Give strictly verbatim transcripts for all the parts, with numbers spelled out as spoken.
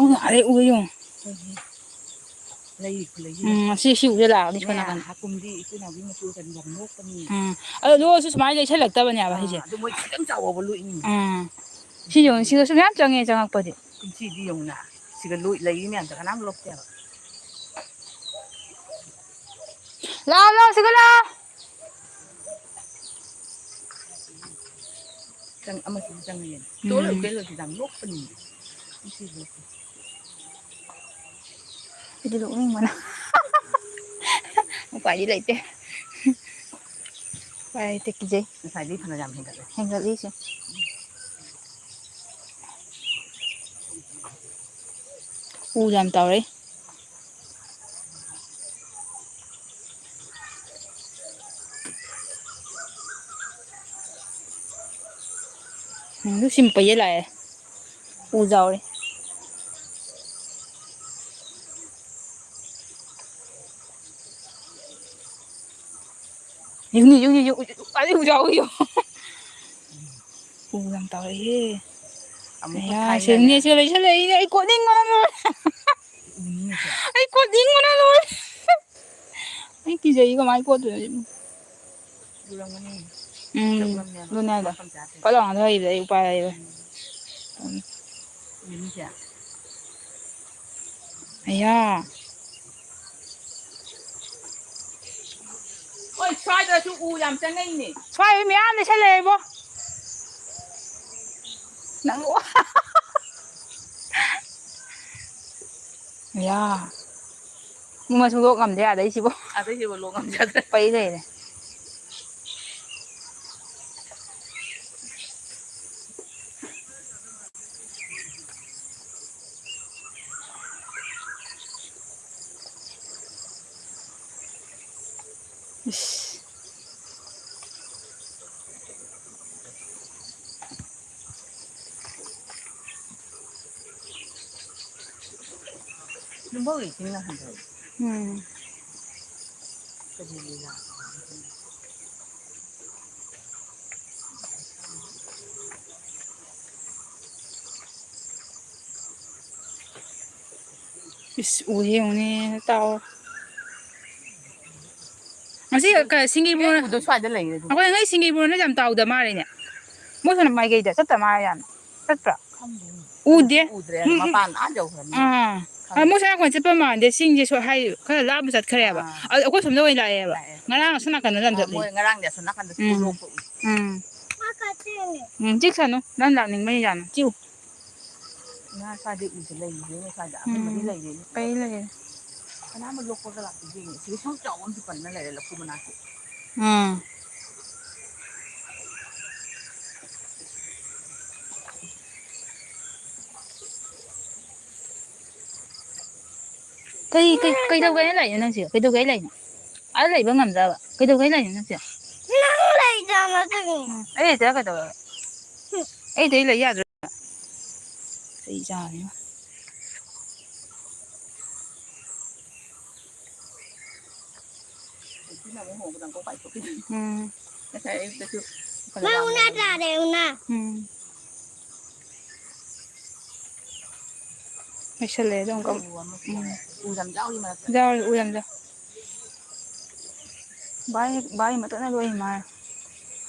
ꯎ, ꯑꯗꯩ ꯎ ꯌꯦꯡꯉꯨ꯫ ꯂꯩ ꯈꯨꯂꯩꯁꯤꯗ꯫ ꯎꯝ, ꯁꯤ, ꯁꯤ ꯎꯁꯦ ꯂꯥꯛꯑꯅꯤ ꯁꯣꯝ ꯅꯦ, ꯅꯥꯀꯟꯗ꯫ ꯍꯥꯀꯨꯝꯗꯤ ꯏꯆꯤꯟ ꯏꯅꯥꯎꯒꯤ ꯃꯆꯨ ꯀꯔꯤ ꯌꯥꯝ ꯅꯣꯛꯄꯅꯤ꯫ ꯎꯝ꯫ ꯑꯗꯣ ꯂꯣꯛꯑꯁꯨ ꯁꯨꯃꯥꯏꯅ ꯂꯩꯁꯜꯂꯛꯇꯕꯅꯦꯕ ꯁꯤꯁꯦ꯫ ꯑꯥ, ꯑꯗꯨ ꯃꯣꯏ ꯈꯤꯇꯪ ꯆꯥꯎꯕ ꯂꯣꯛꯏꯅꯤ꯫ ꯎꯝ꯫ ꯁꯤ ꯌꯦꯡꯉꯨ, ꯁꯤꯗꯁꯨ ꯃꯌꯥꯝ ꯆꯪꯉꯦ ꯆꯪꯉꯛꯄꯗꯤ꯫ ꯀꯨꯝꯁꯤꯗꯤ ꯌꯦꯡꯉꯨꯅ, ꯁꯤꯗ ꯂꯣꯏ ꯂꯩꯔꯤ ꯃꯌꯥꯝꯁꯦ ꯀꯅꯥꯝ ꯂꯣꯛꯇꯦꯕ꯫ ꯂꯥꯛꯑꯣ, ꯂꯥꯛꯑꯣ, ꯁꯤꯗ ꯂꯥꯛꯑꯣ꯫ ꯆꯪ-, ꯑꯃꯁꯤꯗꯤ ꯆꯪꯉꯦ꯫ ꯎꯝ꯫ ꯇꯣ ꯂꯣꯏ ꯀꯩ ꯂꯣꯏ ꯌꯥꯝ ꯅꯣꯛꯄꯅꯤ꯫ ꯁꯤ ꯂꯣꯛꯄ꯫ ꯑꯩꯗꯤ ꯅꯣꯛꯅꯤꯡꯕꯅ꯫ ꯎꯄꯥꯏꯗꯤ ꯂꯩꯇꯦ꯫ ꯎꯄꯥꯏ ꯂꯩꯇꯦ, ꯀꯤꯖꯩ꯫ ꯉꯁꯥꯏꯗꯤ ꯐꯅꯌꯥꯝ ꯍꯦꯟꯒꯠꯂꯦ꯫ ꯍꯦꯟꯒꯠꯂꯤꯁꯦ꯫ ꯎ ꯌꯥꯝ ꯇꯧꯔꯦ꯫ ꯎꯝ, ꯑꯗꯨ ꯁꯤꯝ ꯄꯩꯌꯦ ꯂꯥꯛꯑꯦ꯫ ꯎ ꯆꯥꯎꯔꯦ꯫ ꯌꯨꯝꯅꯤ, ꯌꯨꯝꯅꯤ, ꯌꯨꯝ, ꯑꯗꯩ ꯎ ꯆꯥꯎ, ꯎ ꯆꯥꯎ꯫ ꯎ ꯌꯥꯝ ꯇꯧꯔꯛꯏꯍꯦ꯫ ꯑꯃꯨꯛꯀ ꯑꯌꯥ, ꯊꯥꯏꯅꯅꯦ꯫ ꯁꯦꯡꯅꯦ, ꯁꯤꯒ ꯂꯩꯁꯜꯂꯛꯏꯅꯦ꯫ ꯑꯩ ꯀꯣꯠꯅꯤꯡꯕꯅ ꯂꯣꯏꯔꯦ꯫ ꯎꯅꯤꯡꯉꯤꯁꯦ꯫ ꯑꯩ ꯀꯣꯠꯅꯤꯡꯕꯅ ꯂꯣꯏꯔꯦ꯫ ꯑꯩ ꯀꯤꯖꯩ, ꯀꯃꯥꯏꯅ ꯀꯣꯠꯇꯣꯏꯅꯣ ꯁꯤꯕꯨ? ꯂꯨꯔꯝꯒꯅꯤ꯫ ꯎꯝ, ꯆꯞ ꯃꯝꯃꯦꯕ꯫ ꯑꯗꯨꯅꯦ ꯍꯥꯏꯗꯣ꯫ ꯃꯐꯝ ꯆꯥꯗꯦ꯫ ꯀꯣꯠ ꯂꯥꯎꯅ ꯊꯣꯛꯏꯕꯗ ꯑꯩ ꯎꯄꯥꯏ ꯂꯩꯔꯣꯏ꯫ ꯎꯝ꯫ ꯎꯝ꯫ ꯎꯅꯤꯡꯉꯤꯁꯦ꯫ ꯑꯌꯥ꯫ ꯍꯣꯏ, ꯁ꯭ꯋꯥꯏꯗꯁꯨ ꯎ ꯌꯥꯝ ꯆꯪꯉꯛꯏꯅꯦ꯫ ꯁ꯭ꯋꯥꯏ ꯃꯌꯥꯝ ꯂꯩꯁꯜꯂꯛꯑꯦꯕꯣ꯫ ꯅꯪ ꯌꯥ꯫ ꯃꯨꯛ ꯃꯁꯨ ꯂꯣꯛ ꯉꯝꯗꯦ ꯑꯗꯩꯁꯤꯕꯣ꯫ ꯑꯗꯩꯁꯤꯕꯣ ꯂꯣꯛ ꯉꯝꯖꯗ꯭ꯔꯦ꯫ ꯄꯩ ꯂꯩꯔꯦ꯫ ꯏꯁ꯫ ꯅꯨꯡꯕꯧ ꯏꯁꯤꯡꯅ ꯍꯟꯊꯩ꯫ ꯎꯝ꯫ ꯀꯔꯤ ꯂꯤꯂꯥ? ꯏꯁ, ꯎ ꯌꯦꯡꯉꯨꯅꯦ, ꯇꯥꯎ꯫ ꯉꯁꯤ ꯀ-, ꯁꯤꯡꯒꯤꯕꯣꯔ-, ꯎꯗꯣ ꯁ꯭ꯋꯥꯏꯗ ꯂꯩꯔꯦ ꯑꯗꯨ꯫ ꯑꯩꯈꯣꯏ ꯉꯁꯤ ꯁꯤꯡꯒꯤꯕꯣꯔꯅ ꯌꯥꯝ ꯇꯥꯎꯗ ꯃꯥꯜꯂꯦꯅꯦ꯫ ꯃꯣꯏ ꯁꯣꯝꯗ ꯃꯥꯏꯀꯩꯗ ꯆꯠꯇ ꯃꯥꯜꯂꯦ ꯌꯥꯝ꯫ ꯆꯠꯄ꯭ꯔꯥ? ꯈꯪꯗꯦꯅꯦ꯫ ꯎꯗꯦ꯫ ꯎꯗ꯭ꯔꯦ, ꯎꯝ, ꯎꯝ꯫ ꯃꯄꯥꯟ ꯑꯥ ꯌꯧꯈ꯭ꯔꯕꯅꯤꯅ꯫ ꯑꯥ꯫ ꯈꯪꯗꯦ꯫ ꯑꯥ, ꯃꯣꯏ ꯁꯣꯝ ꯅꯥꯀꯟ ꯆꯠꯄ ꯃꯥꯟꯗꯦ꯫ ꯆꯤꯡꯁꯦ ꯁꯣ-, ꯍꯥꯏ-, ꯈꯔ ꯂꯥꯞꯅ ꯆꯠꯈ꯭ꯔꯦꯕ꯫ ꯑꯥ꯫ ꯑ-, ꯑꯩꯈꯣꯏ ꯁꯣꯝꯗ ꯑꯣꯏꯅ ꯂꯥꯛꯑꯦꯕ꯫ ꯂꯥꯛꯑꯦ꯫ ꯉꯔꯥꯡ ꯑꯁꯣꯝ ꯅꯥꯀꯟꯗ ꯂꯝ ꯑꯥ, ꯆꯠꯂꯤ꯫ ꯃꯣꯏ ꯉꯔꯥꯡꯗꯤ ꯑꯁꯣꯝ ꯅꯥꯀꯟꯗ ꯎꯝ꯫ ꯂꯣꯛꯄ ꯎꯏ꯫ ꯎꯝ꯫ ꯎꯝ, ꯆꯤꯛꯁꯅꯨ꯫ ꯅꯪ ꯂꯥꯛꯅꯤꯡꯕꯩ ꯌꯥꯅꯤ꯫ ꯆꯤꯛꯎ꯫ ꯉꯥ ꯁ꯭ꯋꯥꯏꯗꯩ ꯎꯁꯦ ꯂꯩꯔꯤꯅꯦ ꯁ꯭ꯋꯥꯏꯗ꯫ ꯑꯃꯨꯟꯕꯗꯤ ꯎꯝ꯫ ꯂꯩꯔꯦꯅꯦ꯫ ꯂꯩ, ꯂꯩ꯫ ꯀꯅꯥꯅꯣ ꯂꯣꯛꯄꯒ ꯂꯥꯛꯇꯦ ꯌꯦꯡꯉꯦ꯫ ꯁꯤꯗ ꯁꯨꯝ ꯆꯥꯎꯕ ꯑꯃꯁꯨ ꯄꯟꯅ ꯂꯩꯔꯦ ꯂꯐꯨ ꯃꯅꯥꯛꯇ꯫ ꯎꯝ꯫ ꯀꯩ, ꯀꯩ, ꯀꯩꯗꯧꯒꯦꯅ ꯂꯥꯛꯏꯅꯣ ꯅꯪꯁꯦ? ꯀꯩꯗꯧꯒꯦ ꯂꯥꯛꯏꯅꯣ? ꯑꯥꯗ ꯂꯩꯕ ꯉꯝꯗ꯭ꯔꯕ? ꯀꯩꯗꯧꯒꯦ ꯂꯥꯛꯏꯅꯣ ꯅꯪꯁꯦ? ꯅꯪ ꯂꯩꯇꯕ ꯑꯗꯨꯒꯤꯅꯦ꯫ ꯎꯝ, ꯑꯩ ꯂꯩꯇ꯭ꯔꯥ ꯀꯩꯗꯧꯔꯕ? ꯍꯨꯝ꯫ ꯑꯩ ꯂꯩꯇ꯭ꯔꯗꯤ ꯂꯩ ꯌꯥꯗ꯭ꯔꯣ? ꯆꯩ ꯆꯥꯅꯤ꯫ ꯎꯝ꯫ ꯉꯁꯥꯏ ꯑꯌꯨꯛꯇꯁꯨ ꯃꯥ ꯎꯅꯥ ꯇꯥꯔꯦ, ꯎꯅꯥ꯫ ꯎꯝ꯫ ꯂꯩꯁꯜꯂꯦ ꯑꯗꯨꯝ ꯀꯝ-, ꯎ ꯑꯃ ꯎꯝ꯫ ꯎ ꯌꯥꯝ ꯌꯥꯎꯔꯤ ꯃꯔꯛꯇ꯫ ꯌꯥꯎꯔꯤ, ꯎ ꯌꯥꯝ ꯌꯥꯎ-, ꯚꯥꯏ, ꯚꯥꯏ ꯃꯇꯣꯟꯗ ꯂꯣꯏ ꯃꯥꯜꯂꯦ꯫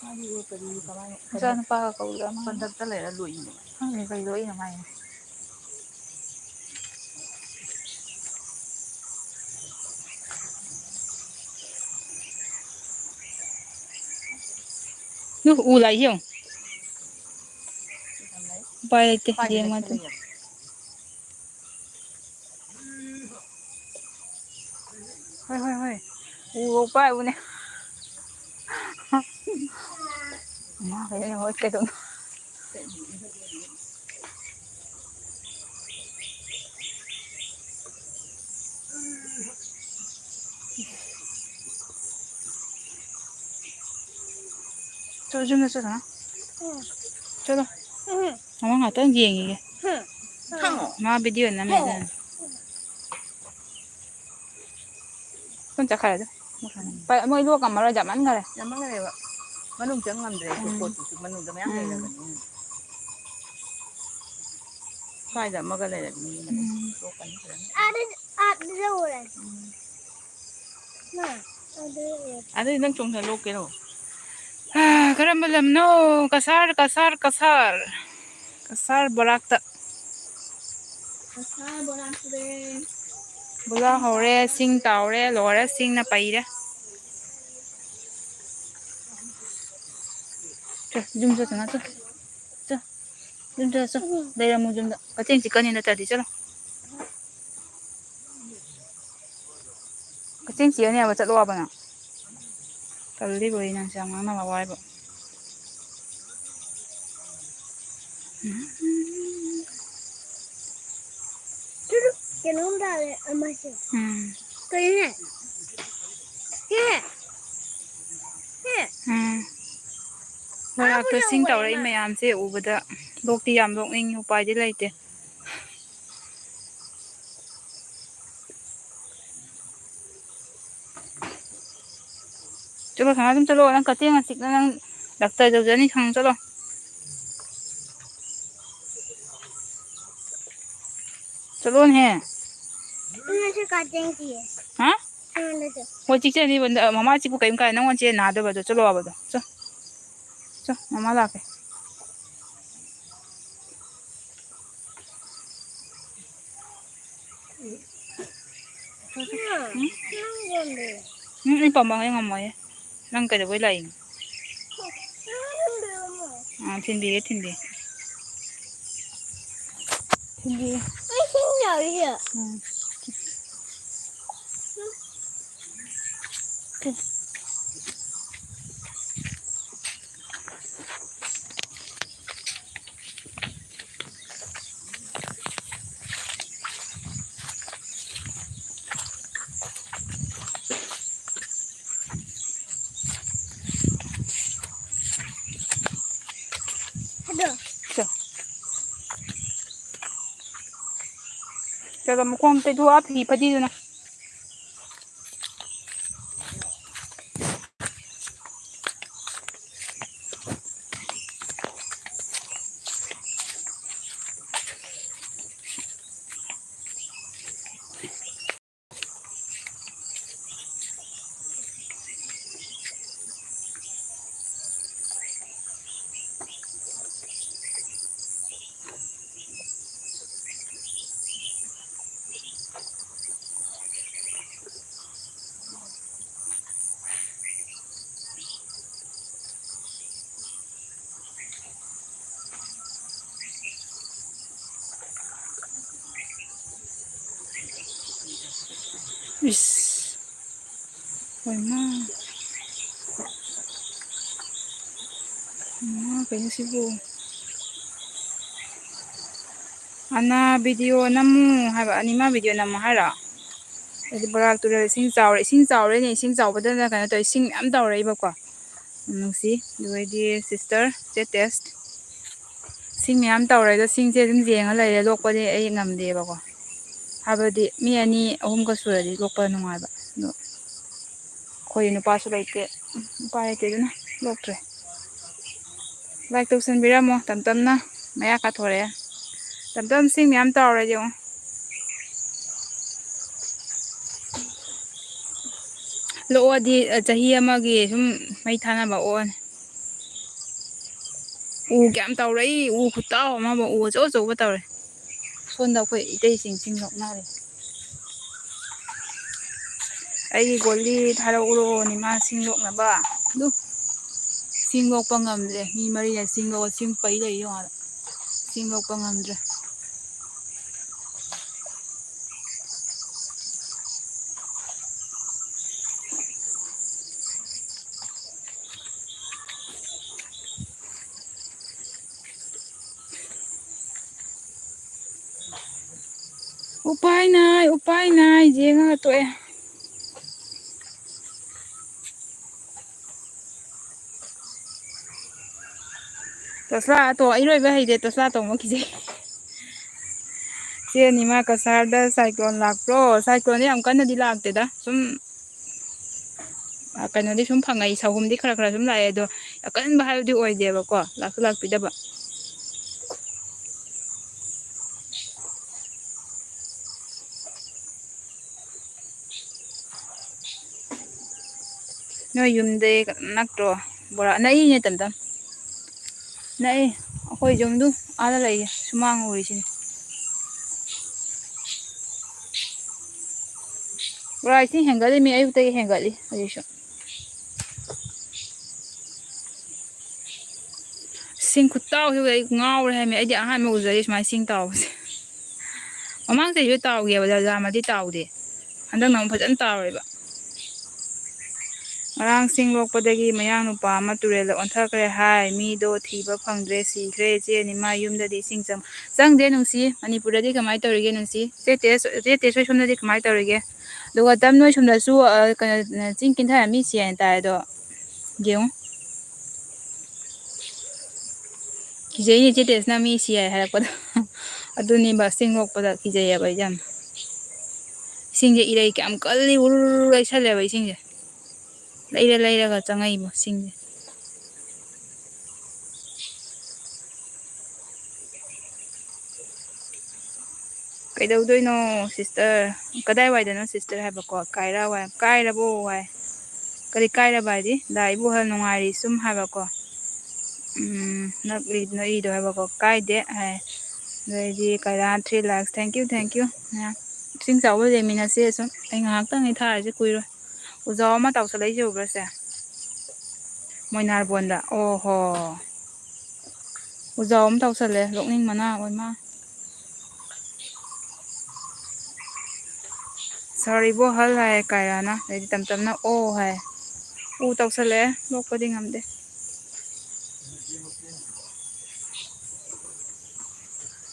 ꯃꯥꯗꯤ ꯀꯔꯤ ꯀꯃꯥꯏꯅ ꯃꯆꯥꯅꯨꯄꯥꯒ ꯀꯧꯗ ꯃꯥꯜꯂꯦ꯫ ꯄꯟꯊꯛꯇ ꯂꯩꯔ ꯂꯣꯛꯏꯅꯦ꯫ ꯈꯪꯗꯦ ꯀꯩ ꯂꯣꯛꯏꯅꯣ ꯃꯥꯏꯅꯦ꯫ ꯅꯨ, ꯎ ꯂꯥꯛꯏꯁꯦ ꯌꯦꯡꯉꯨ꯫ ꯎꯄꯥꯏ ꯂꯩꯇꯦ, ꯌꯦꯡꯉꯣ ꯑꯗꯨꯝ꯫ ꯍꯣꯏ, ꯍꯣꯏ, ꯍꯣꯏ꯫ ꯎ ꯄꯥꯏꯕꯅꯦ꯫ ꯃꯥ ꯀꯩꯅꯣ ꯍꯣꯏ ꯀꯩꯗꯧꯅꯣ꯫ ꯆꯠꯂꯣ, ꯌꯨꯝꯗ ꯆꯠꯈ꯭ꯔꯣ꯫ ꯆꯠꯂꯣ꯫ ꯃꯃꯥ ꯉꯥꯛꯇꯪ ꯌꯦꯡꯉꯤꯒꯦ꯫ ꯃꯥ video ꯅꯝꯃꯦ ꯑꯗꯨꯅꯅꯦ꯫ ꯁꯨꯝ ꯆꯠꯈ꯭ꯔꯦ ꯑꯗꯨ꯫ ꯃꯣꯏ ꯂꯣꯛ ꯉꯝꯃꯔꯣꯏ, ꯌꯥꯝꯃꯟꯈꯔꯦ꯫ ꯌꯥꯝꯃꯟꯈꯔꯦꯕ꯫ ꯃꯅꯨꯡ ꯆꯪ ꯉꯝꯗ꯭ꯔꯦ꯫ ꯎꯝ꯫ ꯄꯣꯠꯇꯨꯁꯨ ꯃꯅꯨꯡꯗ ꯃꯌꯥꯝ ꯎꯝ꯫ ꯂꯩꯔꯕꯅꯤꯅ꯫ ꯁ꯭ꯋꯥꯏꯗ ꯑꯃꯒ ꯂꯩꯔꯕꯅꯤꯅ꯫ ꯎꯝ꯫ ꯂꯣꯛ ꯑꯥꯗ, ꯑꯥꯗ ꯌꯧꯔꯦ꯫ ꯃꯥ, ꯑꯥꯗ ꯌꯧꯔꯦ꯫ ꯑꯗꯨꯗꯤ ꯅꯪ ꯆꯣꯡꯊ ꯂꯣꯛꯀꯦꯔꯣ? ꯀꯔꯝꯕ ꯂꯝꯅꯣ? ꯀꯁꯥꯔ, ꯀꯁꯥꯔ, ꯀꯁꯥꯔ꯫ ꯀꯁꯥꯔ ꯕꯣꯔꯥꯛꯇ꯫ ꯀꯁꯥꯔ ꯕꯣꯔꯥꯛꯇ꯫ ꯕꯣꯔꯥ ꯍꯧꯔꯦ, ꯁꯤꯡ ꯇꯥꯎꯔꯦ, ꯂꯣꯏꯔꯦ, ꯁꯤꯡꯅ ꯄꯩꯔꯦ꯫ ꯆꯣ, ꯌꯨꯝ ꯆꯠꯇꯅ ꯆꯣ꯫ ꯆꯣ꯫ ꯌꯨꯝ ꯆꯠꯂꯣ, ꯆꯣ꯫ ꯂꯩꯔꯝꯃꯣ ꯌꯨꯝꯗ꯫ ꯀꯛꯆꯦꯡ ꯆꯤꯛꯀꯅꯤ ꯅꯠꯇ꯭ꯔꯗꯤ꯫ ꯆꯠꯂꯣ꯫ ꯀꯛꯆꯦꯡ ꯆꯤꯛꯑꯅꯦꯕ, ꯆꯠꯂꯣ ꯍꯥꯏꯕ ꯅꯪ꯫ ꯇꯜꯂꯤꯕꯣ ꯑꯩ ꯅꯪꯁꯦ ꯌꯥꯝ ꯉꯥꯡꯅꯕ ꯋꯥꯏꯕ꯫ ꯀꯩꯅꯣꯝ ꯇꯥꯔꯦ ꯑꯃꯁꯦ꯫ ꯎꯝ꯫ ꯀꯩꯅꯣꯅꯦ? ꯁꯤꯅꯦ? ꯁꯤ? ꯎꯝ꯫ ꯃꯣꯏꯔꯥꯡ ꯑꯥꯕꯨ ꯀ꯭ꯔꯣꯁꯤꯡ ꯌꯧꯈ꯭ꯔꯦ ꯇꯧꯔꯛꯏ ꯃꯥ꯫ ꯃꯌꯥꯝꯁꯦ ꯎꯕꯗ ꯂꯣꯛꯇꯤ ꯌꯥꯝ ꯂꯣꯛꯅꯤꯡꯉꯤ, ꯎꯄꯥꯏꯗꯤ ꯂꯩꯇꯦ꯫ ꯆꯠꯂꯣ, ꯁꯥꯅꯥꯇꯣꯝ, ꯆꯠꯂꯣ꯫ ꯅꯪ ꯀꯛꯆꯦꯡꯅ ꯆꯤꯛꯅ ꯅꯪ ꯗꯥꯛꯇꯔ ꯌꯧꯖꯅꯤ, ꯁꯥꯅꯥꯇꯣꯝ, ꯆꯠꯂꯣ꯫ ꯆꯠꯂꯣꯅꯦꯍꯦ꯫ ꯏꯃꯥꯁꯨ ꯀꯛꯆꯦꯡ ꯆꯤꯛꯑꯦ꯫ ꯍꯥ? ꯑꯩꯉꯣꯟꯗꯁꯨ꯫ ꯍꯣꯏ, ꯆꯤꯛꯆꯅꯤꯕ꯫ ꯃꯃꯥ ꯆꯤꯛꯄꯨ ꯀꯔꯤꯝ ꯀꯥꯏ, ꯅꯪꯉꯣꯟꯗ ꯆꯤꯛꯑ ꯅꯥꯗꯕꯗꯣ꯫ ꯆꯠꯂꯣ ꯍꯥꯏꯕꯗꯣ꯫ ꯆꯣ꯫ ꯆꯣ, ꯃꯃꯥ ꯂꯥꯛꯀꯦ꯫ ꯎꯝ? ꯎꯝ, ꯑꯩ ꯄꯥꯝꯕ ꯉꯝꯃꯣꯏꯌꯦ꯫ ꯅꯪ ꯀꯩꯗꯧꯕꯩ ꯂꯥꯛꯏꯅꯣ? ꯑꯥ, ꯊꯤꯟꯕꯤꯒꯦ, ꯊꯤꯟꯕꯤꯒꯦ꯫ ꯊꯤꯟꯕꯤꯒꯦ꯫ ꯑꯩ ꯁꯤꯡ ꯌꯥꯎꯔꯤꯁꯦ꯫ ꯎꯝ꯫ ꯑꯗꯣ꯫ ꯆꯣ꯫ ꯆꯠꯂꯣ, ꯃꯈꯣꯡ ꯇꯩꯊꯣꯛꯑ ꯐꯤ ꯐꯗꯤꯗꯨꯅ꯫ ꯏꯁ꯫ ꯍꯣꯏ ꯃꯥ꯫ ꯃꯥ ꯀꯩꯅꯣ ꯁꯤꯕꯨ? ꯑꯅꯥ video ꯅꯝꯃꯨ ꯍꯥꯏꯕ, ꯑꯅꯤꯃ video ꯅꯝꯃꯨ ꯍꯥꯏꯔꯣ? ꯑꯗꯨ ꯕꯔꯥꯛ ꯇꯨꯔꯦꯜ ꯏꯁꯤꯡ ꯆꯥꯎꯔꯦ, ꯏꯁꯤꯡ ꯆꯥꯎꯔꯦꯅꯦ, ꯏꯁꯤꯡ ꯆꯥꯎꯕꯗꯅ ꯀꯩꯅꯣ ꯇꯧꯋꯦ, ꯏꯁꯤꯡ ꯃꯌꯥꯝ ꯇꯧꯔꯛꯏꯕꯀꯣ꯫ ꯅꯨꯡꯁꯤ꯫ ꯑꯗꯨ ꯑꯣꯏꯗꯤ sister ꯆꯦ ꯇꯦꯁ꯫ ꯁꯤꯡ ꯃꯌꯥꯝ ꯇꯧꯔꯦ ꯑꯗꯣ, ꯁꯤꯡꯁꯦ ꯑꯗꯨꯝ ꯌꯦꯡꯉ ꯂꯩꯔꯦ, ꯂꯣꯛꯄꯗꯤ ꯑꯩ ꯉꯝꯗꯦꯕꯀꯣ꯫ ꯍꯥꯏꯕꯗꯤ ꯃꯤ ꯑꯅꯤ ꯑꯍꯨꯝꯒ ꯁꯨꯔꯗꯤ ꯂꯣꯛꯄ ꯅꯨꯡꯉꯥꯏꯕ꯫ ꯑꯗꯣ ꯑꯩꯈꯣꯏ ꯅꯨꯄꯥꯁꯨ ꯂꯩꯇꯦ, ꯎꯄꯥꯏ ꯂꯩꯇꯦ ꯑꯗꯨꯅ ꯂꯣꯛꯇ꯭ꯔꯦ꯫ Like ꯇꯧꯁꯟꯕꯤꯔꯝꯃꯣ, ꯇꯞ ꯇꯞꯅ ꯃꯌꯥ ꯀꯥꯊꯣꯔꯛꯑꯦ꯫ ꯇꯞ ꯇꯞꯅ ꯁꯤꯡ ꯃꯌꯥꯝ ꯇꯧꯔꯦ ꯌꯦꯡꯉꯣ꯫ ꯂꯣꯛꯑꯗꯤ, ꯑ, ꯆꯍꯤ ꯑꯃꯒꯤ ꯁꯨꯝ ꯃꯩ ꯊꯥꯅꯕ ꯑꯣꯛꯑꯅꯤ꯫ ꯎ ꯀꯌꯥꯝ ꯇꯧꯔꯛꯏ, ꯎ ꯈꯨꯇꯥꯎ ꯑꯃꯕꯨ, ꯎ ꯑꯆꯧ ꯑꯆꯧꯕ ꯇꯧꯔꯦ꯫ ꯁꯣꯝꯗ ꯑꯩꯈꯣꯏ ꯏꯇꯩꯁꯤꯡ ꯁꯤꯡ ꯂꯣꯛꯅꯔꯤ꯫ ꯑꯩꯒꯤ ꯒꯣꯂꯤ ꯊꯥꯔꯛꯎꯔꯣꯅꯦ ꯃꯥ ꯁꯤꯡ ꯂꯣꯛꯅꯕ꯫ ꯑꯗꯨ ꯁꯤꯡ ꯂꯣꯛꯄ ꯉꯝꯗ꯭ꯔꯦ꯫ ꯃꯤ ꯃꯔꯤꯅ ꯁꯤꯡ ꯂꯣꯛꯑ ꯁꯤꯡ ꯄꯩ ꯂꯩ ꯌꯦꯡꯉꯣ ꯑꯥꯗ꯫ ꯁꯤꯡ ꯂꯣꯛꯄ ꯉꯝꯗ꯭ꯔꯦ꯫ ꯎꯄꯥꯏ ꯅꯥꯏ, ꯎꯄꯥꯏ ꯅꯥꯏ, ꯌꯦꯡꯉꯒ ꯇꯣꯛꯑꯦ꯫ ꯇꯣꯁꯂꯥ ꯇꯣ-, ꯏꯔꯣꯏꯕ ꯍꯩꯇꯦ, ꯇꯣꯁꯂꯥ ꯇꯣꯡꯕ ꯀꯤꯖꯩ꯫ ꯆꯦ ꯅꯤꯃꯥ ꯀꯁꯥꯔꯗ cyclone ꯂꯥꯛꯄ꯭ꯔꯣ? Cyclone ꯗꯤ ꯌꯥꯝ ꯀꯟꯅꯗꯤ ꯂꯥꯛꯇꯦꯗ, ꯁꯨꯝ, ꯑ, ꯀꯩꯅꯣꯗꯤ ꯁꯨꯝ ꯐꯪꯉꯛꯏ, ꯁꯍꯨꯝꯗꯤ ꯈꯔ ꯈꯔ ꯁꯨꯝ ꯂꯥꯛꯑꯦ, ꯑꯗꯣ ꯑꯀꯟꯕ ꯍꯥꯏꯕꯗꯤ ꯑꯣꯏꯗꯦꯕꯀꯣ, ꯂꯥꯛꯁꯨ ꯂꯥꯛꯄꯤꯗꯕ꯫ ꯅꯣꯏ ꯌꯨꯝꯗꯩ ꯅꯛꯇ꯭ꯔꯣ? ꯕꯣꯔꯥ ꯅꯛꯏꯅꯦ ꯇꯝꯇꯝ꯫ ꯅꯛꯏ꯫ ꯑꯩꯈꯣꯏ ꯌꯨꯝꯗꯨ ꯑꯥꯗ ꯂꯩꯌꯦ꯫ ꯁꯨꯃꯥꯡ ꯎꯔꯤꯁꯤꯅꯤ꯫ ꯕꯣꯔꯥ ꯏꯁꯤꯡ ꯍꯦꯟꯒꯠꯂꯤꯃꯤ, ꯑꯌꯨꯛꯇꯒꯤ ꯍꯦꯟꯒꯠꯂꯤ ꯍꯧꯖꯤꯛꯁꯨ꯫ ꯁꯤꯡ ꯈꯨꯠꯇꯥꯎꯁꯤꯕꯨ ꯑꯩ ꯉꯥꯎꯔꯦ ꯍꯥꯏꯃꯤ꯫ ꯑꯩꯗꯤ ꯑꯍꯥꯟꯕ ꯎꯖꯔꯤ ꯁꯨꯃꯥꯏꯅ ꯁꯤꯡ ꯇꯥꯎꯕꯁꯦ꯫ ꯃꯃꯥꯡ ꯆꯍꯤꯁꯨ ꯇꯥꯎꯒꯤꯕ, ꯌꯥꯝꯅꯗꯤ ꯇꯥꯎꯗꯦ꯫ ꯍꯟꯗꯛꯅ ꯑꯃꯨꯛ ꯐꯖꯅ ꯇꯥꯔꯣꯏꯕ꯫ ꯉꯔꯥꯡ ꯁꯤꯡ ꯂꯣꯛꯄꯗꯒꯤ ꯃꯌꯥꯡ ꯅꯨꯄꯥ ꯑꯃ ꯇꯨꯔꯦꯜꯗ ꯑꯣꯟꯊꯈ꯭ꯔꯦ ꯍꯥꯏ꯫ ꯃꯤꯗꯣ ꯊꯤꯕ ꯐꯪꯗ꯭ꯔꯦ, ꯁꯤꯈ꯭ꯔꯦ꯫ ꯏꯆꯦ ꯅꯤꯃꯥ ꯌꯨꯝꯗꯗꯤ ꯏꯁꯤꯡ ꯆꯪ-, ꯆꯪꯗꯦ ꯅꯨꯡꯁꯤ꯫ ꯃꯅꯤꯄꯨꯔꯗꯗꯤ ꯀꯃꯥꯏꯅ ꯇꯧꯔꯤꯒꯦ ꯅꯨꯡꯁꯤ? ꯆꯦ ꯇꯦꯁ, ꯆꯦ ꯇꯦꯁ ꯍꯣꯏ ꯁꯣꯝꯗꯗꯤ ꯀꯃꯥꯏꯅ ꯇꯧꯔꯤꯒꯦ? ꯑꯗꯨꯒ ꯇꯝ ꯅꯣꯏ ꯁꯣꯝꯗꯁꯨ, ꯑ, ꯀꯩꯅꯣ, ꯆꯤꯡ ꯀꯤꯟꯊꯔ ꯃꯤ ꯁꯤ ꯍꯥꯏꯅ ꯇꯥꯏ꯫ ꯑꯗꯣ ꯌꯦꯡꯉꯨ꯫ ꯀꯤꯖꯩꯅꯦ ꯆꯦ ꯇꯦꯁꯅ ꯃꯤ ꯁꯤ ꯍꯥꯏ ꯍꯥꯏꯔꯛꯄꯗ꯫ ꯑꯗꯨꯅꯦꯕ, ꯆꯤꯡ ꯂꯣꯛꯄꯗ ꯀꯤꯖꯩꯌꯦꯕ ꯑꯩꯁꯦ ꯌꯥꯝꯅ꯫ ꯏꯁꯤꯡꯁꯦ ꯏꯔꯩ ꯀꯌꯥꯝ ꯀꯜꯂꯤ, ꯎꯔꯨꯔꯨ ꯂꯩꯁꯜꯂꯦꯕ ꯏꯁꯤꯡꯁꯦ꯫ ꯂꯩꯔ ꯂꯩꯔꯒ ꯆꯪꯉꯛꯏꯕ ꯏꯁꯤꯡꯁꯦ꯫ ꯀꯩꯗꯧꯗꯣꯏꯅꯣ ꯁꯤꯁꯇꯔ? ꯀꯗꯥꯏꯋꯥꯏꯗꯅꯣ ꯁꯤꯁꯇꯔ ꯍꯥꯏꯕꯀꯣ? ꯀꯥꯏꯔꯥ ꯋꯥꯏ, ꯀꯥꯏꯔꯕꯣ ꯋꯥꯏ? ꯀꯔꯤ ꯀꯥꯏꯔꯕ ꯍꯥꯏꯗꯤ? ꯗꯥ ꯏꯕꯣꯍꯜ ꯅꯨꯡꯉꯥꯏꯔꯤ ꯁꯨꯝ ꯍꯥꯏꯕꯀꯣ꯫ ꯎꯝ, ꯅꯛꯂꯤ ꯅꯛꯏꯗꯣ ꯍꯥꯏꯕꯀꯣ꯫ ꯀꯥꯏꯗꯦ ꯍꯥꯏ꯫ ꯑꯗꯩꯗꯤ ꯀꯥꯏꯔꯥ three likes꯫ Thank you, thank you꯫ ꯃꯌꯥꯝ ꯏꯁꯤꯡ ꯆꯥꯎꯕ ꯂꯦꯝꯃꯤꯟꯅꯁꯦ ꯁꯨꯝ꯫ ꯑꯩ ꯉꯥꯏꯍꯥꯛꯇꯪꯅꯤ ꯊꯥꯔꯤꯁꯦ, ꯀꯨꯏꯔꯣꯏ꯫ ꯎꯖꯥꯎ ꯑꯃ ꯇꯥꯎꯁꯜꯂꯛꯏꯁꯦ ꯎꯕ꯭ꯔꯥ ꯁꯦ? ꯃꯣꯏꯅꯥꯔꯕꯣꯟꯗ꯫ ꯑꯣꯍꯣ꯫ ꯎꯖꯥꯎ ꯑꯃ ꯇꯧꯁꯜꯂꯦ, ꯂꯣꯛꯅꯤꯡ ꯃꯅꯥ ꯑꯣꯏ ꯃꯥ꯫ ꯁꯥꯔꯤꯕꯣ ꯍꯜ ꯍꯥꯏ ꯀꯥꯏꯔꯥꯅ, ꯑꯗꯩꯗꯤ ꯇꯞ ꯇꯞꯅ ꯑꯣ ꯍꯥꯏ꯫ ꯎ ꯇꯧꯁꯜꯂꯛꯑꯦ, ꯂꯣꯛꯄꯗꯤ ꯉꯝꯗꯦ꯫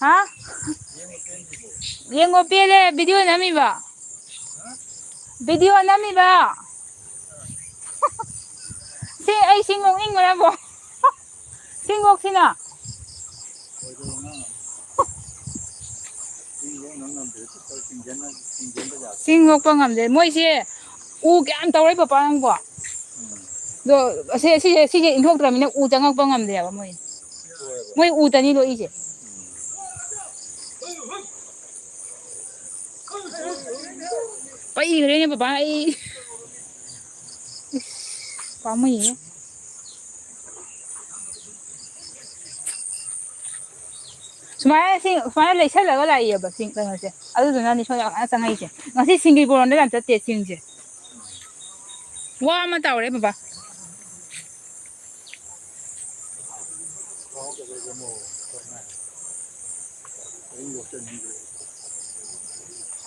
ꯍꯥ? ꯌꯦꯡꯉꯣ, ꯄꯦꯜꯂꯦ, video ꯅꯝꯃꯤꯕ꯫ Video ꯅꯝꯃꯤꯕ꯫ ꯁꯤ ꯑꯩ ꯁꯤ ꯅꯣꯛꯅꯤꯡꯕꯅꯕꯣ꯫ ꯁꯤ ꯅꯣꯛꯁꯤꯅ꯫ ꯁꯤ ꯅꯣꯛꯄ ꯉꯝꯗꯦ꯫ ꯃꯣꯏꯁꯦ ꯎ ꯀꯌꯥꯝ ꯇꯧꯔꯦ ꯄꯄꯥ ꯅꯪꯕꯣ? ꯑꯗꯣ ꯑꯁꯤ, ꯁꯤꯁꯦ, ꯁꯤꯁꯦ ꯏꯟꯊꯣꯛꯇ꯭ꯔꯕꯅꯤꯅ ꯎ ꯆꯪꯉꯛꯄ ꯉꯝꯗꯦꯕ ꯃꯣꯏ꯫ ꯃꯣꯏ ꯎꯗꯅꯤ ꯂꯣꯛꯏꯁꯦ꯫ ꯄꯩꯈ꯭ꯔꯦꯅꯦ ꯕꯕꯥ ꯑꯩ꯫ ꯏꯁ, ꯄꯥꯝꯃꯨꯏꯌꯦ꯫ ꯁꯨꯃꯥꯏꯅ ꯁꯤ, ꯁꯨꯃꯥꯏꯅ ꯂꯩꯁꯜꯂꯒ ꯂꯥꯛꯏꯌꯦꯕ ꯁꯤ ꯀꯩꯅꯣꯁꯦ꯫ ꯑꯗꯨꯗꯨꯅꯅꯤ ꯁꯣꯝꯗ ꯌꯥꯝ ꯀꯟꯅ ꯆꯪꯉꯛꯏꯁꯦ꯫ ꯉꯁꯤ ꯁꯤꯡꯒꯤ ꯕꯣꯔꯣꯟꯗ ꯌꯥꯝ ꯆꯠꯇꯦ ꯆꯤꯡꯁꯦ꯫ ꯋꯥ ꯑꯃ ꯇꯧꯔꯦ ꯕꯕꯥ꯫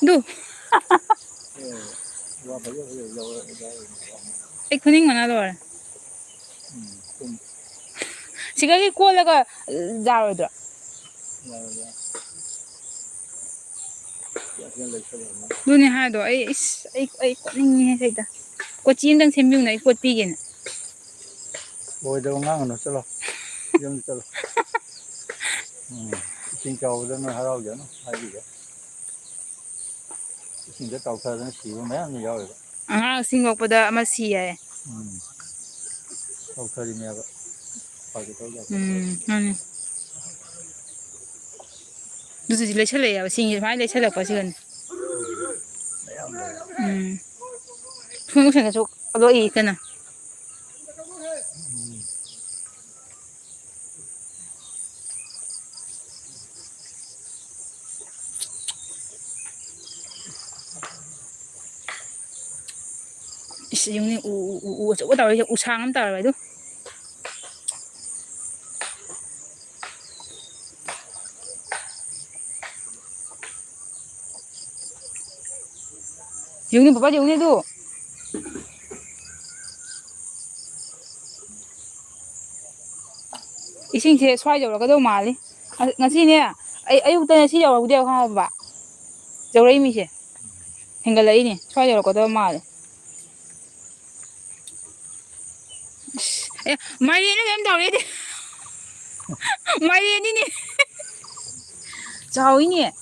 ꯑꯗꯨ꯫ ꯑꯩ ꯈꯨꯅꯤꯡ ꯃꯅꯥ ꯂꯣꯏꯔꯦ꯫ ꯁꯤꯒꯒꯤ ꯀꯣꯜꯂꯒ ꯌꯥꯔꯣꯏꯗ꯭ꯔꯣ? ꯑꯗꯨꯅꯦ ꯍꯥꯏꯗꯣ꯫ ꯑꯩ ꯏꯁ, ꯑꯩ, ꯑꯩ ꯀꯣꯠꯅꯤꯡꯉꯦ ꯍꯦꯛꯇ꯫ ꯀꯣꯆꯤ ꯑꯝꯇꯪ ꯁꯦꯝꯕꯤꯌꯨꯅ, ꯑꯩ ꯀꯣꯠꯄꯤꯒꯦꯅ꯫ ꯑꯣꯏꯗꯕ ꯉꯥꯡꯒꯅꯨ, ꯆꯠꯂꯣ꯫ ꯌꯨꯝꯗ ꯆꯠꯂꯣ꯫ ꯎꯝ, ꯏꯁꯤꯡ ꯆꯥꯎꯕꯗ ꯅꯣꯏ ꯍꯔꯥꯎꯖꯅꯨ ꯍꯥꯏꯕꯤꯒꯦ꯫ ꯏꯁꯤꯡꯗ ꯇꯥꯎꯊꯗꯅ ꯁꯤꯕ ꯃꯌꯥꯝ ꯌꯥꯎꯔꯤꯕ꯫ ꯑꯉꯥꯡ ꯏꯁꯤꯡ ꯌꯣꯛꯄꯗ ꯑꯃ ꯁꯤ ꯍꯥꯏ꯫ ꯎꯝ꯫ ꯇꯥꯎꯊꯔꯤꯅꯦꯕ꯫ ꯐꯒꯦ ꯇꯧꯖꯥꯠꯅꯤ꯫ ꯎꯝ, ꯃꯥꯅꯤ꯫ ꯑꯗꯨꯁꯨ ꯂꯩꯁꯜꯂꯛꯑꯦꯕ, ꯁꯤꯡꯁꯦ ꯁꯨꯃꯥꯏꯅ ꯂꯩꯁꯜꯂꯛꯄꯁꯤꯒꯅꯤ꯫ ꯃꯌꯥꯝ ꯂꯩ꯫ ꯎꯝ꯫ ꯁꯣꯝ ꯅꯥꯀꯟꯗꯁꯨ ꯑꯗꯣ ꯑꯩ ꯀꯟꯅ꯫ ꯎꯝ꯫ ꯏꯁ, ꯌꯦꯡꯉꯨꯅꯦ, ꯎ, ꯎ, ꯎ, ꯎ ꯑꯆꯧꯕ ꯇꯧꯔꯤꯁꯦ, ꯎꯁꯥꯡ ꯑꯃ ꯇꯧꯔꯕ ꯑꯗꯨ꯫ ꯌꯦꯡꯉꯨꯅꯦ, ꯕꯕꯥ, ꯌꯦꯡꯉꯨꯅꯦ ꯑꯗꯨ꯫ ꯏꯁꯤꯡꯁꯦ ꯁ꯭ꯋꯥꯏ ꯌꯧꯔꯛꯀꯗꯧ ꯃꯥꯜꯂꯤ꯫ ꯑ, ꯉꯁꯤꯅꯦ, ꯑꯩ ꯑꯌꯨꯛꯇꯅꯦ ꯁꯤ ꯌꯧꯔꯛꯎꯗꯦꯕ, ꯈꯪꯉꯕ? ꯌꯧꯔꯛꯏ ꯃꯤꯁꯦ꯫ ꯍꯦꯟꯒꯠꯂꯛꯏꯅꯦ꯫ ꯁ꯭ꯋꯥꯏ ꯌꯧꯔꯛꯀꯗꯕ ꯃꯥꯜꯂꯦ꯫ ꯑꯁ, ꯑꯦ, ꯃꯥꯏꯔꯦꯟꯅ ꯀꯩꯅꯣꯝ ꯇꯧꯔꯦꯗꯤ꯫ ꯃꯥꯏꯔꯦꯟꯅꯤꯅꯦ꯫ ꯆꯥꯎꯏꯅꯦ꯫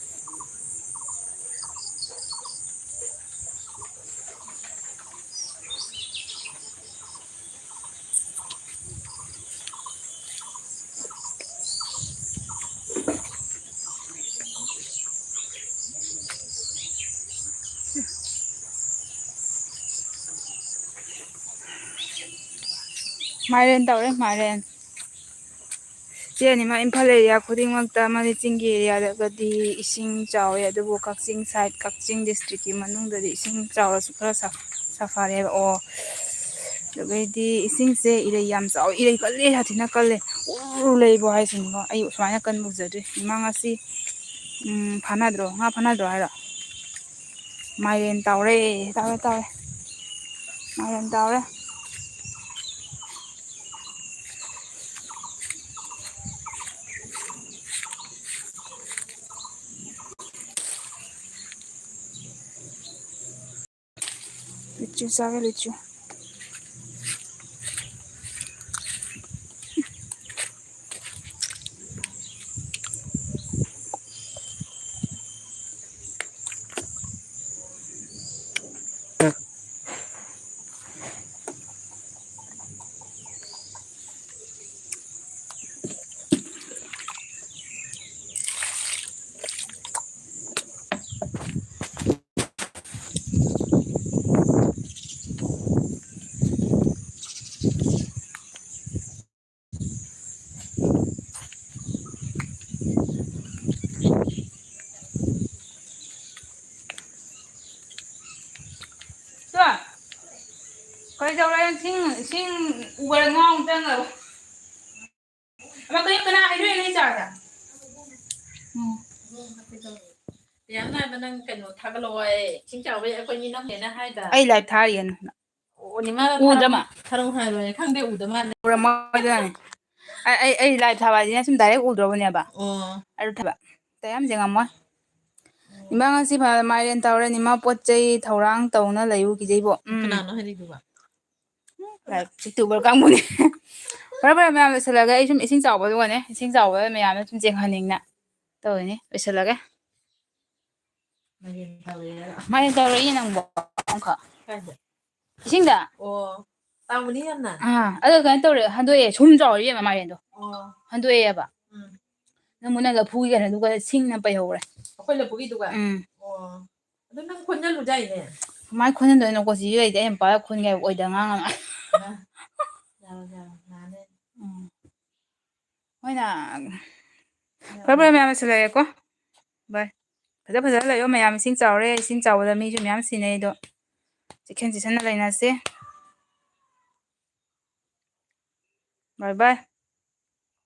ꯃꯥꯏꯔꯦꯟ ꯇꯧꯔꯦ, ꯃꯥꯏꯔꯦꯟ꯫ ꯆꯦ ꯑꯅꯤꯃꯛ ꯏꯝꯐꯥꯜ ꯑꯦꯔꯤꯌꯥ ꯈꯨꯗꯤꯡꯃꯛꯇ, ꯑꯃꯗꯤ ꯆꯤꯡꯒꯤ ꯑꯦꯔꯤꯌꯥꯗꯒꯗꯤ ꯏꯁꯤꯡ ꯆꯥꯎꯋꯦ, ꯑꯗꯨꯕꯨ ꯀꯛꯆꯤꯡ ꯁꯥꯏꯠ, ꯀꯛꯆꯤꯡ ꯗꯤꯁꯇ꯭ꯔꯤꯛꯀꯤ ꯃꯅꯨꯡꯗꯗꯤ ꯏꯁꯤꯡ ꯆꯥꯎꯔꯁꯨ ꯈꯔ ꯁꯥ-, ꯁꯥꯐꯔꯦꯕ꯫ ꯑꯣ, ꯑꯗꯨꯗꯩꯗꯤ ꯏꯁꯤꯡꯁꯦ ꯏꯔꯩ ꯌꯥꯝ ꯆꯥꯎꯋꯤ, ꯏꯔꯩ ꯀꯜꯂꯦ, ꯁꯥꯊꯤꯅ ꯀꯜꯂꯦ꯫ ꯎꯔꯨ ꯂꯩꯕ ꯍꯥꯏꯁꯤꯅꯤꯀꯣ, ꯑꯩ ꯁꯨꯃꯥꯏꯅ ꯀꯟꯕ ꯎꯖꯗ꯭ꯔꯤ꯫ ꯏꯃꯥ ꯉꯁꯤ, ꯎꯝ, ꯐꯥꯅꯗ꯭ꯔꯣ? ꯉꯥ ꯐꯥꯅꯗ꯭ꯔꯣ ꯍꯥꯏꯔꯣ? ꯃꯥꯏꯔꯦꯟ ꯇꯥꯎꯔꯦ, ꯇꯥꯎꯔꯦ, ꯇꯥꯎꯔꯦ꯫ ꯃꯥꯏꯔꯦꯟ ꯇꯥꯎꯔꯦ꯫ ꯂꯤꯆꯨ ꯆꯥꯒꯦ, ꯂꯤꯆꯨ꯫ ꯇꯣ, ꯀꯩꯗꯧꯔꯦ? ꯏꯁꯤꯡ, ꯏꯁꯤꯡ ꯎꯕꯗ ꯉꯥꯎ ꯆꯪꯉꯕ? ꯑꯃ ꯀꯩ ꯀꯅꯥ ꯍꯥꯏꯗꯣꯛꯏꯅꯣ ꯏꯆꯥꯗ? ꯎꯝ꯫ ꯌꯥꯝ ꯅꯥꯏꯕ ꯅꯪ ꯀꯩꯅꯣ ꯊꯥꯒꯠꯂꯛꯑꯣ ꯍꯥꯏꯌꯦ꯫ ꯏꯁꯤꯡ ꯆꯥꯎꯕꯩ ꯑꯩꯈꯣꯏ ꯅꯤ ꯅꯝꯃꯦꯅ ꯍꯥꯏꯗ꯫ ꯑꯩ ꯂꯥꯏꯚ ꯊꯥꯔꯤꯌꯦ꯫ ꯑꯣ, ꯅꯤꯃꯥꯗ ꯎꯗ꯭ꯔ ꯊꯥꯔꯛꯑꯣ꯫ ꯃꯥ? ꯊꯥꯔꯛꯑꯣ ꯍꯥꯏꯕꯅꯦ꯫ ꯈꯪꯗꯦ, ꯎꯗ ꯃꯥꯜꯂꯦ꯫ ꯎꯔꯝꯃꯣꯏ ꯑꯗꯨꯅꯅꯦ꯫ ꯑꯩ, ꯑꯩ, ꯑꯩ ꯂꯥꯏꯚ ꯊꯥꯕ ꯍꯥꯏꯁꯤꯅ ꯁꯨꯝ ꯗꯥꯏꯔꯦꯛ ꯎꯗ꯭ꯔꯣꯕꯅꯦꯕ꯫ ꯑꯣ꯫ ꯑꯗꯨ ꯊꯕ꯫ ꯇꯌꯥꯝ ꯌꯦꯡꯉꯝꯃꯣꯏ꯫ ꯏꯃꯥ ꯉꯁꯤ ꯐ-, ꯃꯥꯏꯔꯦꯟ ꯇꯧꯔꯦ, ꯏꯃꯥ ꯄꯣꯠ ꯆꯩ ꯊꯧꯔꯥꯡ ꯇꯧꯅ ꯂꯩꯌꯨ ꯀꯤꯖꯩꯕꯣ꯫ ꯎꯝ꯫ ꯀꯅꯥꯅꯣ ꯍꯥꯏꯔꯛꯏꯗꯨꯕ? Like YouTuber ꯀꯥꯡꯕꯨꯅꯦ꯫ ꯐꯔꯦ, ꯐꯔꯦ, ꯃꯌꯥꯝ ꯂꯣꯏꯁꯤꯜꯂꯒꯦ꯫ ꯑꯩ ꯁꯨꯝ ꯏꯁꯤꯡ ꯆꯥꯎꯕꯗꯨꯒꯅꯦ, ꯏꯁꯤꯡ ꯆꯥꯎꯕꯗ ꯃꯌꯥꯝꯅ ꯁꯨꯝ ꯌꯦꯡꯍꯟꯅꯤꯡꯅ ꯇꯧꯔꯤꯅꯤ꯫ ꯂꯣꯏꯁꯤꯜꯂꯒꯦ꯫ ꯃꯥꯏꯔꯦꯟ ꯇꯧꯔꯛꯏ ꯅꯪꯕꯣ ꯑꯃꯈꯛ꯫ ꯀꯥꯏꯗ? ꯏꯁꯤꯡꯗ? ꯑꯣ, ꯇꯥꯡꯕꯅꯤ ꯌꯥꯝꯅ꯫ ꯑꯥ, ꯑꯗꯣ ꯀꯩꯅꯣ ꯇꯧꯔꯦ, ꯍꯟꯗꯣꯛꯑꯦ, ꯁꯨꯝ ꯆꯥꯎꯔꯦ ꯏꯕꯦꯝꯃ ꯃꯥꯏꯔꯦꯟꯗꯣ꯫ ꯑꯣ꯫ ꯍꯟꯗꯣꯛꯑꯦꯕ꯫ ꯎꯝ꯫ ꯅꯪꯕꯨ ꯅꯪꯒ ꯐꯨꯒꯦ ꯀꯩꯅꯣ, ꯑꯗꯨꯒ ꯁꯤꯡꯅ ꯄꯩꯍꯧꯔꯦ꯫ ꯑꯩꯈꯣꯏ ꯂꯐꯨꯒꯤꯗꯨꯒ? ꯎꯝ꯫ ꯑꯣ꯫ ꯑꯗꯨ ꯅꯪ ꯈꯣꯟꯖꯜꯂꯨꯗꯥꯏꯅꯦ? ꯀꯃꯥꯏ ꯈꯣꯟꯖꯟꯗꯣꯏꯅꯣ? ꯀꯣꯆꯤꯁꯨ ꯂꯩꯇꯦ, ꯑꯩ ꯃꯄꯥꯗ ꯈꯣꯟꯒꯦ ꯍꯥꯏꯕ ꯑꯣꯏꯗ ꯉꯥꯡ ꯑꯃ꯫ ꯌꯥꯔꯣꯏ, ꯌꯥꯔꯣꯏ, ꯌꯥꯔꯣꯏ, ꯌꯥꯔꯣꯏ꯫ ꯎꯝ꯫ ꯃꯣꯏꯅ ꯐꯔꯦ, ꯐꯔꯦ, ꯃꯌꯥꯝ ꯂꯣꯏꯁꯤꯜꯂꯛꯑꯦꯀꯣ꯫ ꯕꯥꯏ꯫ ꯐꯖ ꯐꯖꯅ ꯂꯩꯌꯣ ꯃꯌꯥꯝ꯫ ꯏꯁꯤꯡ ꯆꯥꯎꯔꯦ, ꯏꯁꯤꯡ ꯆꯥꯎꯕꯗ ꯃꯤꯁꯨ ꯃꯌꯥꯝ ꯁꯤꯅꯩ ꯑꯗꯣ꯫ ꯆꯦꯛꯁꯤꯟ ꯆꯦꯛꯁꯤꯟꯅ ꯂꯩꯅꯁꯦ꯫ ꯕꯥꯏ ꯕꯥꯏ꯫